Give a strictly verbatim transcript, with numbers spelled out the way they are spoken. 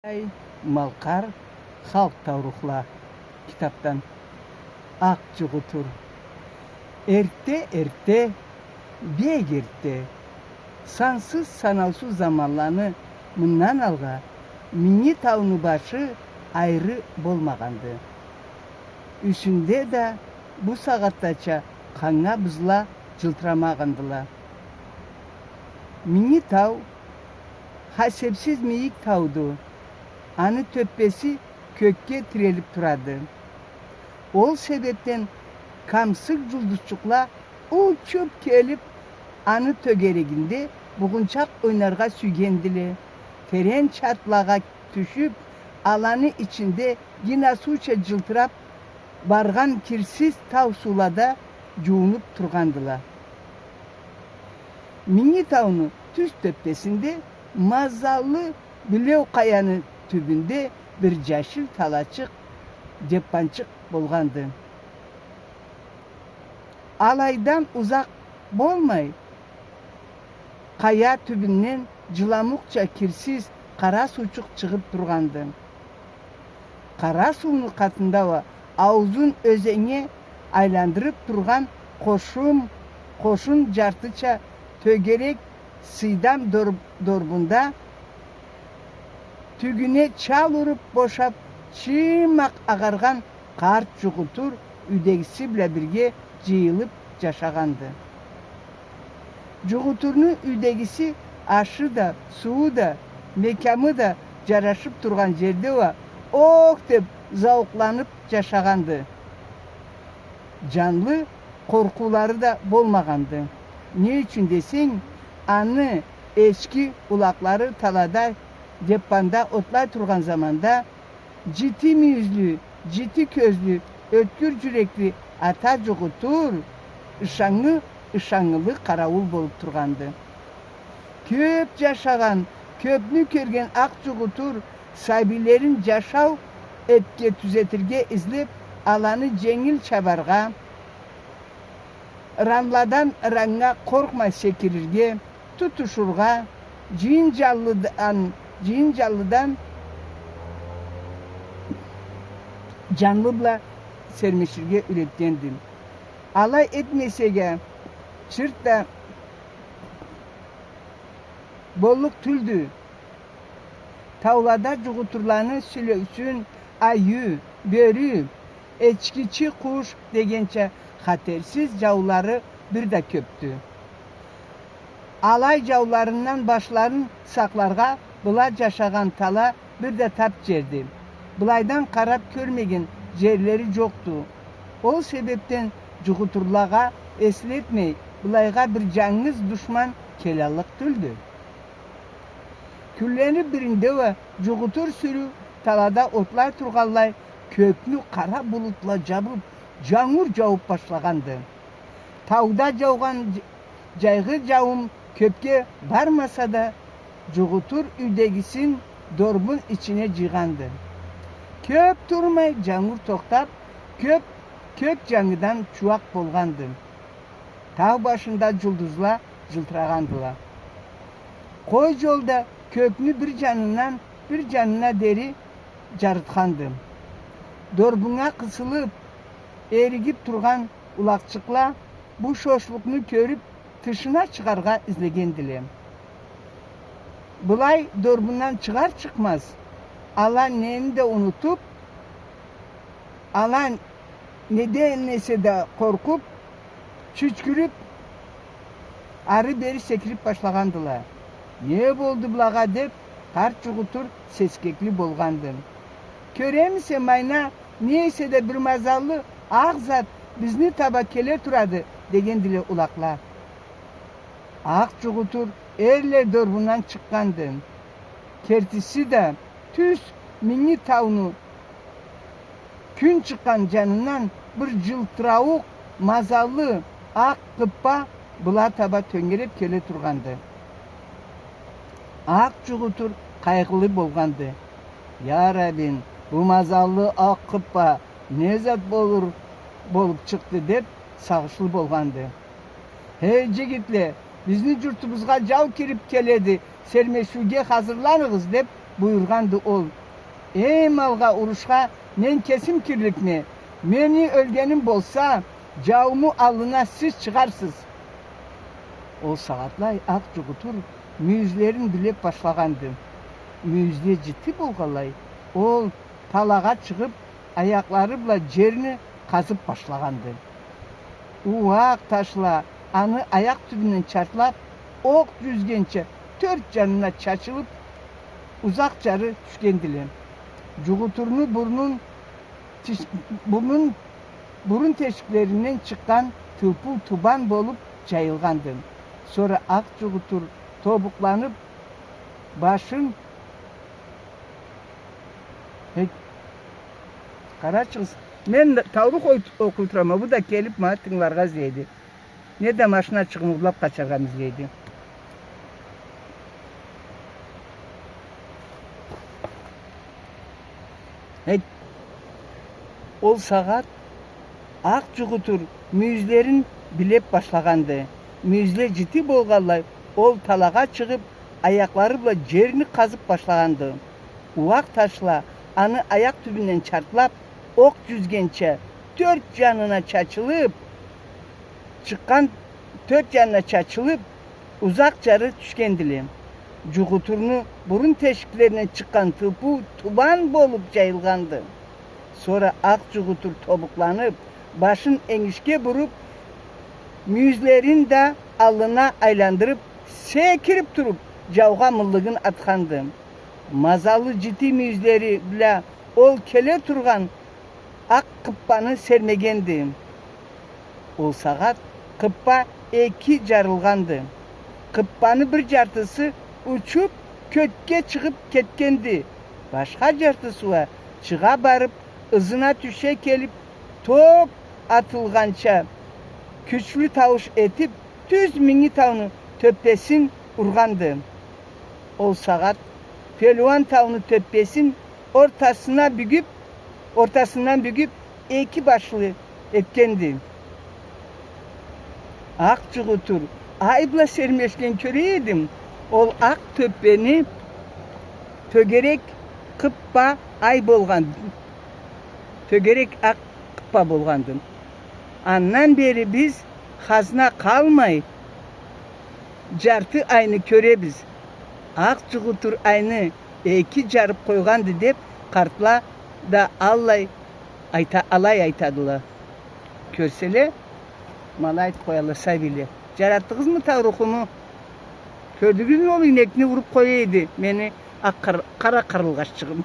Ай, Малкъар, халкъ таурухла китапдан. Акъ джугъутур. Эртте, эртте, бек эртте, сансыз-санаусуз заманланы мындан алгъа Минги тауну башы айры болмагъанды. Юсюнде да бу сагъатдача къаннга бузла джылтырамагъандыла. Минги тау хасепсиз мийик тауду. Аны тёппеси кёкге тирелип турады. Ол себепден камсыкъ джулдузчукъла учуп келип, аны тёгерегинде бугъунчакъ ойнаргъа сюйгендиле. Терен чатлагъа тюшюп, аланы ичинде гина сууча джылтырап баргъан кирсиз тау суулада джуунуп тургъандыла. Минги тауну тюз тёппесинде мазаллы билеу къаяны тюбюнде бир джашил талачыкъ, джеппанчыкъ болгъанды. Алайдан узакъ болмай, къая тюбюнден джыламукъча кирсиз къара суучукъ чыгъып тургъанды. Къара сууну къатында уа аузун ёзеннге айландырып тургъан къошун, къошун джартыча тёгерек сыйдам дор-, дорбунда тюгюне чал уруп бошап, чымакъ агъаргъан къарт джугъутур юйдегиси бла бирге джыйылып джашагъанды. Джугъутурну юйдегиси ашы да, сууу да, мекямы да джарашып тургъан джерде уа ох деп зауукъланып джашагъанды. Джанлы къоркъуулары да болмагъанды. Не ючюн десенг, аны эчки улакълары талада, джеппанда отлай тургъан заманда, джити мюйюзлю, джити кёзлю, ёткюр джюрекли ата джугъутур ышангы, ышангылы къараууул болуп тургъанды. Кёп джашагъан, кёпню кёрген акъ джугъутур сабийлерин джашау эпге тюзетирге излеп, аланы дженгил чабаргъа, ыранладан ыраннга къоркъмай секирирге, тутушургъа, джыйын джанлыдан, джыйын джанлыдан джанлы бла сермеширге юретгенди. Алай этмесек а, чырт да боллукъ тюлдю. Таулада джугъутурланы сюлеусюн айю, бёрю, эчкичи къуш дегенча хатерсиз джаулары бир да кёпдю. Алай джауларындан башларын сакъларгъа была джашагъан тала бир да тап джерди. Былайдан къарап кёрмеген джерлери джокъду. Ол себепден джугъутурлагъа эслетмей, былайгъа бир джангыз душман келаллыкъ тюлдю. Кюнлени биринде уа джугъутур сюрю талада отлай тургъанлай, кёкню къара булутла джабып, джангур джаууп башлагъанды. Тауда джаугъан дж-, джайгъы джауум кёпге бармаса да, джугъутур юйдегисин дорбун ичине джыйгъанды. Кёп турмай джангур тохтап, кёп, кёк джангыдан чууакъ болгъанды. Тау башында джулдузла джылтырагъандыла. Къой джол да кёкню бир джанындан бир джанына дери джарытханды. Дорбуннга къысылып, эригип тургъан улакъчыкъла бу шошлукъну кёрюп, тышына чыгъаргъа излегендиле. Былай дорбундан чыгъар-чыкъмаз, ала нени да унутуп, ала неден эсе да къоркъуп, чючкюрюп, ары-бери секирип башлагъандыла. «Не болду былагъа?» — деп, къарт джугъутур сескекли болгъанды. «Кёремисе, Майна, не эсе да бир мазаллы акъ зат бизни таба келе турады», — дегендиле улакъла. Акъ джугъутур эрлай дорбундан чыкъгъанды. Кертиси да, тюз Минги тауну кюн чыкъгъан джанындан бир джылтыраукъ, мазаллы акъ къыппа была таба тёнгереп келе тургъанды. Акъ джугъутур къайгъылы болгъанды. «Я Раббим, бу мазаллы акъ къыппа не зат болур болуп чыкъды?» — деп, сагъышлы болгъанды. «Эй, джигитле, бизни джуртубузгъа джау кирип келеди, сермешиуге хазырланыгъыз», — деп, буюргъанды ол. Эм алгъа урушха мен кесим кирликме, мени ёлгеним болса, джаууму аллына сиз чыгъарсыз. Ол сагъатлай акъ джугъутур мюйюзлерин билеп башлагъанды. Мюйюзле джити болгъанлай, ол талагъа чыгъып, аякълары бла джерни къазып башлагъанды. Ууакъ ташла аны аякъ тюбюнден чартлап, окъ джюзгенча тёрт джанына чачылып, узакъ джары тюшгендиле. Джугъутурну бурнун тиш-, бурнун, бурун тешиклеринден чыкъгъан тылпыу тубан болуп джайылгъанды. Сора акъ джугъутур тобукъланып, башын Эй, къарачыгъыз, мен да таурух ой-, окъуй турама, бу да келип, ма, тынгыларгъа излейди. Не да машина чыгъып, урлап къачаргъа излейди. Эй, ол сагъат акъ джугъутур мюйюзлерин билеп башлагъанды. Мюйюзле джити болгъанлай, ол талагъа чыгъып, аякълары бла джерни къазып башлагъанды. Ууакъ ташла аны аякъ тюбюнден чартлап, окъ джюзгенча, тёрт джанына чачылып, чыкъгъан, тёрт джанына чачылып, узакъ джары тюшгендиле. Джугъутурну бурун тешиклеринден чыкъгъан тылпыу тубан болуп джайылгъанды. Сора акъ джугъутур тобукъланып, башын энгишге буруп, мюйюзлерин да аллына айландырып, секирип туруп, джаугъа мыллыгын атханды. Мазаллы джити мюйюзлери бла ол келе тургъан акъ къыппаны сермегенди. Ол сагъат къыппа эки джарылгъанды. Къыппаны бир джартысы учуп, кёкге чыгъып кетгенди. Башха джартысы уа чыгъа барып, ызына тюше келип, топ атылгъанча кючлю таууш этип, тюз Минги тауну тёппесин ургъанды. Ол сагъат Пелиуан тауну тёппесин ортасына бюгюп, ортасындан бюгюп, эки башлы этгенди. Акъ джугъутур ай бла сермешген кёре эдим, ол акъ тёппени тёгерек къыппа ай болгъан, тёгерек акъ къыппа болгъанды. Андан бери биз хазна къалмай, джарты айны кёребиз. Акъ джугъутур айны эки джарып къойгъанды деп, къартла да аллай айта-, алай айтадыла. Кёрселе, ма алай айтып къояла сабийле. Джаратдыгъызмы таурухуму? Кёрдюгюзмю, ол ийнекни уруп къоя эди мени акъ къар-, къара къарылгъаччыгъым.